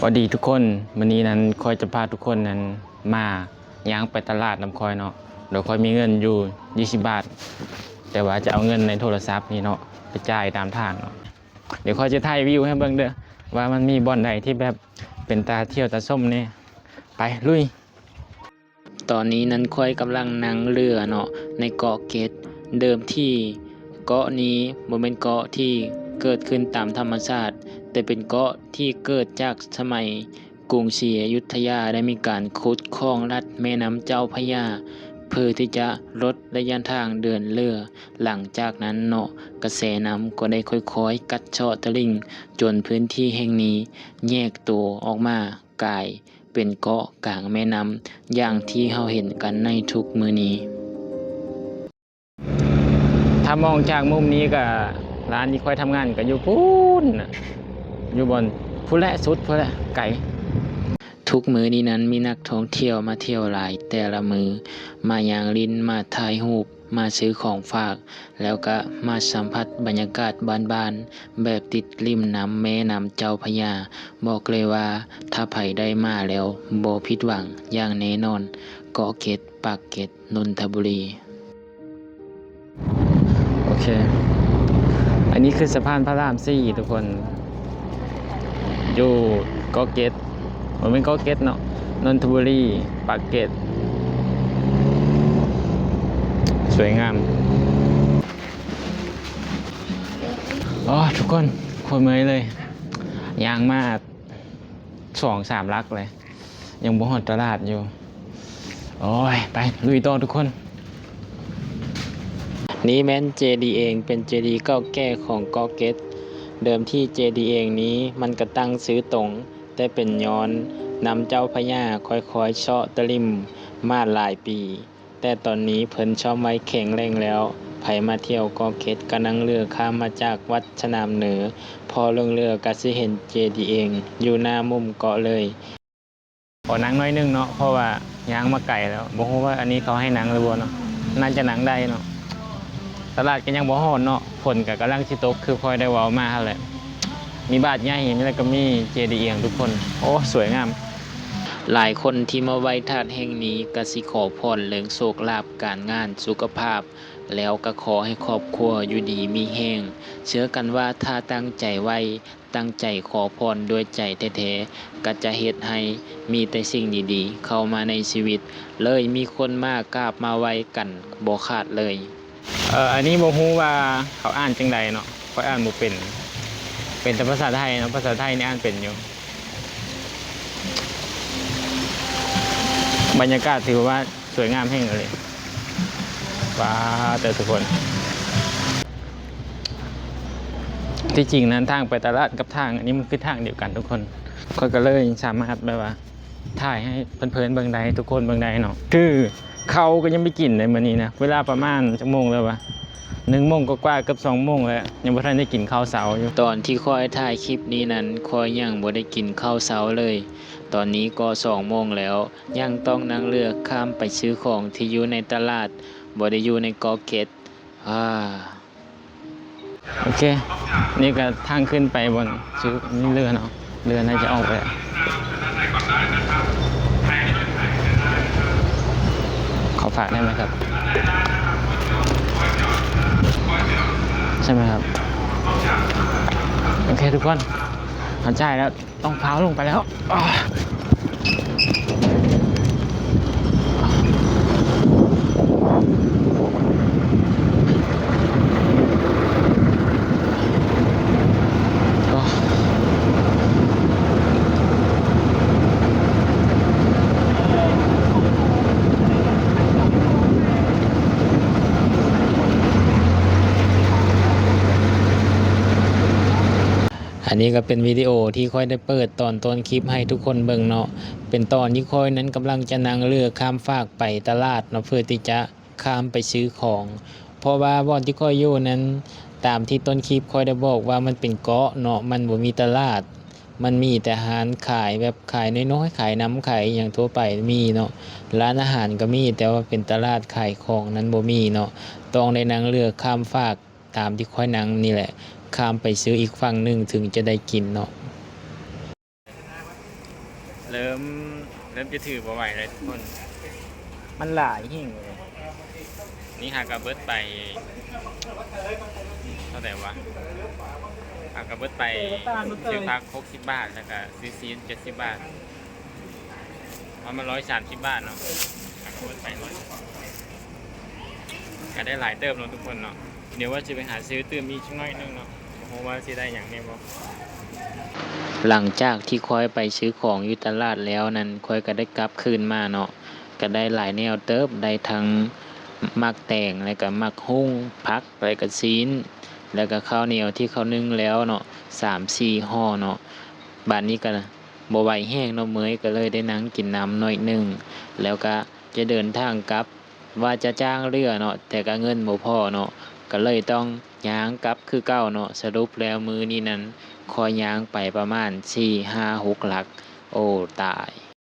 ຫວັດດີທຸກຄົນ, ມື້ນີ້ນັ້ນຂ້ອຍຈະພາທຸກຄົນນັ້ນມາຍ່າງໄປຕະຫຼາດນຳຂ້ອຍເນາະ. ໂດຍຂ້ອຍມີເງິນຢູ່ຊາວບາດ, ແຕ່ວ່າຈະເອົາເງິນໃນໂທລະສັບນີ້ເນາະ ໄປຈ່າຍຕາມທາງເນາະ. ດຽວຂ້ອຍຈະຖ່າຍວິວໃຫ້ເບິ່ງເດີ້ ວ່າມັນມີບ່ອນໃດທີ່ແບບເປັນຕາທ່ຽວຕາຊົມແດ່. ໄປ ລຸຍ! ຕອນນີ້ນັ້ນຂ້ອຍກຳລັງນັ່ງເຮືອເນາະ ໃນເກາະເກຣັດ. ເດີມທີເກາະນີ້ບໍ່ແມ່ນເກາະທີ່ເກີດຂຶ້ນຕາມທຳມະຊາດ, ແຕ່ເປັນເກາະທີ່ເກີດຈາກສະໄໝກຸງສີອະຍຸດທະຍາ ໄດ້ມີການຂຸດຄອງລັດແມ່ນ້ຳເຈົ້າພະຍາ ເພື່ອທີ່ຈະລົດໄລຍະທາງເດີນເຮືອ. ຫຼັງຈາກນັ້ນເນາະ ກະແສນ້ຳກໍໄດ້ຄ່ອຍໆກັດເຊາະຕະລິ່ງ ຈົນພື້ນທີ່ແຫ່ງນີ້ແຍກໂຕອອກມາກາຍ ເປັນເກາະກາງແມ່ນ້ຳ ຢ່າງທີ່ເຮົາເຫັນກັນໃນທຸກມື້ນີ້. ຖ້າມອງຈາກມຸມນີ້ກະ ຮ້ານທີ່ຂ້ອຍທຳງານກະຢູ່ພຸ້ນນະ, ຢູ່ບ່ອນພຸ້ນແຫຼະ ສຸດພຸ້ນແຫຼະ ໄກ. ທຸກມື້ນີ້ນັ້ນມີນັກທ່ອງທ່ຽວມາທ່ຽວຫຼາຍແຕ່ລະມື້, ມາຍ່າງຫຼິ້ນ ມາຖ່າຍຮູບ ມາຊື້ຂອງຝາກ ແລ້ວກະມາສຳຜັດບັນຍາກາດບ້ານໆ ແບບຕິດລິມນ້ຳແມ່ນ້ຳເຈົ້າພະຍາ. ບອກເລີຍວ່າຖ້າໃຜໄດ້ມາແລ້ວບໍ່ຜິດຫວັງຢ່າງແນ່ນອນ. ເກາະເກັດ ປາກເກັດ ນົນທະບູລີ. ໂອເຄ ອັນນີ້ຄືສະພານພະລາມສີ່ທຸກຄົນ. ຢູ່ເກາະເກັດ ບໍ່ແມ່ນເກາະເກັດເນາະ ນົນທະບູລີ ປາກເກັດ ສວຍງາມ. ໂອ້ ທຸກຄົນ ໂຄດເມື່ອຍເລີຍ ຍ່າງມາສອງສາມຫຼັກເລີຍ ຍັງບໍ່ຮອດຕະຫຼາດຢູ່. ໂອ້ຍ ໄປ ລຸຍຕໍ່ທຸກຄົນ. ນີ້ແມ່ນເຈດີເອງ ເປັນເຈດີເກົ່າແກ່ຂອງເກາະເກັດ. ເດີມທີເຈດີເອງນີ້ມັນກະຕັ້ງຊື່ຕົງ, ແຕ່ເປັນຍ້ອນນ້ຳເຈົ້າພະຍາຄ່ອຍໆເຊາະຕະລິ່ມມາຫຼາຍປີ, ແຕ່ຕອນນີ້ເພິ່ນສ້ອມໄວ້ແຂງແຮງແລ້ວ. ໃຜມາທ່ຽວເກາະເກັດກະນັ່ງເຮືອຂ້າມມາຈາກວັດສະໜາມເໜີ, ພໍລົງເຮືອກະຊິເຫັນເຈດີເອງຢູ່ໜ້າມຸມເກາະເລີຍ. ຂໍນັ່ງໜ້ອຍໜຶ່ງເນາະ ເພາະວ່າຍ່າງມາໄກແລ້ວ ບໍ່ຮູ້ວ່າອັນນີ້ເຂົາໃຫ້ນັ່ງຫຼືບໍ່ເນາະ. ໜ້າຈະນັ່ງໄດ້ເນາະ. ຕະຫຼາດກະຍັງບໍ່ຮອດເນາະ ຝົນກະກຳລັງຊິຕົກ ຄືຂ້ອຍໄດ້ເວົ້າມາຫັ້ນແຫຼະ. ມີບາດໃຫຍ່ ແລ້ວກະມີເຈດີເອງທຸກຄົນ. ໂອ້ ສວຍງາມ. ຫຼາຍຄົນທີ່ມາໄຫວ້ທາດແຫ່ງນີ້ກະຊິຂໍພອນເລື່ອງໂຊກລາບ, ການງານ, ສຸຂະພາບ ແລ້ວກະຂໍໃຫ້ຄອບຄົວຢູ່ດີມີແຮງ. ເຊື່ອກັນວ່າຖ້າຕັ້ງໃຈໄວ້, ຕັ້ງໃຈຂໍພອນດ້ວຍໃຈແທ້ໆ ກະຈະເຮັດໃຫ້ມີແຕ່ສິ່ງດີໆເຂົ້າມາໃນຊີວິດ. ເລີຍມີຄົນມາກາບມາໄຫວ້ກັນບໍ່ຂາດເລີຍ. ເອີ ອັນນີ້ບໍ່ຮູ້ວ່າເຂົາອ່ານຈັ່ງໃດເນາະ, ຂ້ອຍອ່ານບໍ່ເປັນ. ເປັນແຕ່ພາສາໄທເນາະ, ພາສາໄທນີ້ອ່ານເປັນຢູ່. ບັນຍາກາດຖືວ່າ ສວຍງາມແຮງເລີຍ. ວ້າວ ແຕ່ທຸກຄົນ ທີ່ຈິງນັ້ນທາງໄປຕະຫຼາດກັບທາງອັນນີ້ມັນຄືທາງດຽວກັນທຸກຄົນ. ຂ້ອຍກະເລີຍສາມາດແບບວ່າຖ່າຍໃຫ້ເພິ່ນໆເບິ່ງໄດ້ ທຸກຄົນເບິ່ງໄດ້ເນາະ. ຄືເຂົ້າກະຍັງບໍ່ໄດ້ກິນເລີຍມື້ນີ້ນະ, ເວລາປະມານຈັກໂມງແລ້ວວະ ໜຶ່ງໂມງກວ່າໆ ເກືອບສອງໂມງແລ້ວ ຍັງບໍ່ທັນໄດ້ກິນເຂົ້າເຊົ້າຢູ່. ຕອນທີ່ຂ້ອຍຖ່າຍຄລິບນີ້ນັ້ນ ຂ້ອຍຍັງບໍ່ໄດ້ກິນເຂົ້າເຊົ້າເລີຍ. ຕອນນີ້ກໍສອງໂມງແລ້ວ ຍັງຕ້ອງນັ່ງເຮືອຂ້າມໄປຊື້ຂອງທີ່ຢູ່ໃນຕະຫຼາດ, ບໍ່ໄດ້ຢູ່ໃນເກາະເກັດ. ອາ ໂອເຄ ນີ້ກະທາງຂຶ້ນໄປບ່ອນຊື້ ມີເຮືອເນາະ, ເຮືອໜ້າຈະອອກໄປ. ຂໍຝາກໄດ້ໄໝຄັບ? ໃຊ່ໄໝຄັບ? ໂອເຄທຸກຄົນ ເຮົາຈ່າຍແລ້ວ. ຕ້ອງຟ້າວລົງໄປແລ້ວ. ອັນນີ້ກະເປັນວິດີໂອທີ່ຂ້ອຍໄດ້ເປີດຕອນຕົ້ນຄລິບໃຫ້ທຸກຄົນເບິ່ງເນາະ, ເປັນຕອນທີ່ຂ້ອຍນັ້ນກຳລັງຈະນັ່ງເຮືອຂ້າມຟາກໄປຕະຫຼາດເນາະ ເພື່ອທີ່ຈະຂ້າມໄປຊື້ຂອງ. ເພາະວ່າບ່ອນທີ່ຂ້ອຍຢູ່ນັ້ນ ຕາມທີ່ຕົ້ນຄລິບຂ້ອຍໄດ້ບອກວ່າມັນເປັນເກາະເນາະ, ມັນບໍ່ມີຕະຫຼາດ, ມັນມີແຕ່ຮ້ານຂາຍແບບຂາຍນ້ອຍໆ ຂາຍນ້ຳຂາຍອີ່ຫຍັງທົ່ວໄປມີເນາະ, ຮ້ານອາຫານກະມີ ແຕ່ວ່າເປັນຕະຫຼາດຂາຍຂອງນັ້ນບໍ່ມີເນາະ. ຕ້ອງໄດ້ນັ່ງເຮືອຂ້າມຟາກ ຕາມທີ່ຂ້ອຍນັ່ງນີ້ແຫຼະ ຂ້າມໄປຊື້ອີກຝັ່ງໜຶ່ງເຖິງຈະໄດ້ກິນເນາະ. ເລີ່ມ ເລີ່ມຈະຖືບໍ່ໄຫວແລ້ວທຸກຄົນ ມັນຫຼາຍແຮງເລີຍ. ນີ້ຫາກະເບິດໄປເທົ່າໃດວະ? ຫາກະເບິດໄປ ຊື້ຜັກຫົກສິບບາດ ແລ້ວກະຊື້ຊີ້ນເຈັດສິບບາດ ປະມານຮ້ອຍສາມສິບບາດເນາະ. ຫາກະເບິດໄປຮ້ອຍ ກະໄດ້ຫຼາຍເຕີບເນາະທຸກຄົນເນາະ. ດຽວວ່າຊິໄປຫາຊື້ຕື່ມອີກຈັກໜ້ອຍໜຶ່ງເນາະ ບໍ່ຮູ້ວ່າຊິໄດ້ຫຍັງແດ່ບໍ່. ຫຼັງຈາກທີ່ຂ້ອຍໄປຊື້ຂອງຢູ່ຕະຫຼາດແລ້ວນັ້ນ ຂ້ອຍກະໄດ້ກັບຄືນມາເນາະ ກະໄດ້ຫຼາຍແນວເຕີບ ໄດ້ທັງໝາກແຕງ ແລ້ວກະໝາກຫຸ່ງ ຜັກ ແລ້ວກະຊີ້ນ ແລ້ວກະເຂົ້າໜຽວທີ່ເຂົາໜຶ້ງແລ້ວເນາະ ສາມສີ່ຫໍ່ເນາະ. ບາດນີ້ກະບໍ່ໄຫວແຮງເນາະ ເມື່ອຍ ກະເລີຍໄດ້ນັ່ງກິນນ້ຳໜ້ອຍໜຶ່ງ ແລ້ວກະຈະເດີນທາງກັບ. ວ່າຈະຈ້າງເຫຼືອເນາະ ແຕ່ກະເງິນບໍ່ພໍເນາະ ກະເລີຍຕ້ອງຍ່າງກັບຄືເກົ່າເນາະ. ສະຫຼຸບແລ້ວມື້ນີ້ນັ້ນ ຂ້ອຍຍ່າງໄປປະມານສີ່ຫ້າຫົກຫຼັກ. ໂອ້ ຕາຍ.